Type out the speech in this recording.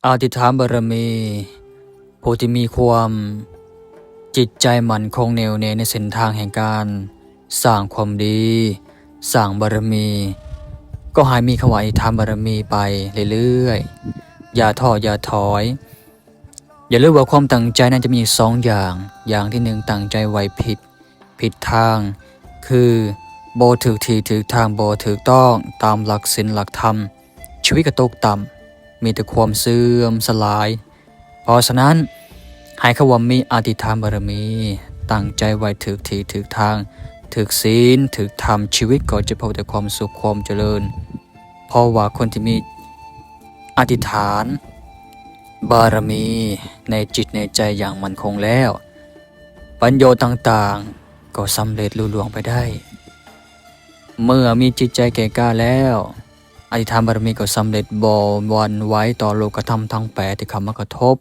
ອະທິຖານບາລະມີ ຜູ້ທີ່ມີຄວາມຈິດໃຈໝັ້ນຄົງແໜ້ວແນ່ໃນເສັ້ນທາງແຫ່ງການສ້າງຄວາມດີ, ສ້າງບາລະມີ, ກໍໃຫ້ມີຄຳວ່າອະທິຖານບາລະມີໄປເລື້ອຍໆ, ຢ່າທໍ້ຢ່າຖອຍ. ຢ່າລືມວ່າຄວາມຕັ້ງໃຈນັ້ນຈະມີຢູ່ສອງຢ່າງ. ຢ່າງທີໜຶ່ງ ຕັ້ງໃຈໄວ້ຜິດ, ຜິດທາງ, ຄືບໍ່ຖືກທີ່ຖືກທາງ, ບໍ່ຖືກຕ້ອງຕາມຫຼັກສິນຫຼັກທຳ, ຊີວິດກໍຕົກຕ່ຳ, ມີແຕ່ຄວາມເສື່ອມສະຫຼາຍ. ເພາະສະນັ້ນ, ໃຫ້ຄຳວ່າມີອະທິຖານບາລະມີ, ຕັ້ງໃຈໄວ້ຖືກທີ່ຖືກທາງ, ຖືກສິນຖືກທຳ, ຊີວິດກໍຈະພົບແຕ່ຄວາມສຸກຄວາມຈະເລີນ. ເພາະວ່າຄົນທີ່ມີອະທິຖານບາລະມີໃນຈິດໃນໃຈຢ່າງໝັ້ນຄົງແລ້ວ, ບັນໂຍດຕ່າງໆກໍສຳເລັດລຸລ່ວງໄປໄດ້. ເມື່ອມີຈິດໃຈແກ່ກ້າແລ້ວ, ອະທິຖານບາລະມີກໍສຳເລັດບໍ່ຫວັ່ນໄຫວຕໍ່ໂລກະທຳທັງແປດທີ່ເຂົ້າມາກະທົບ.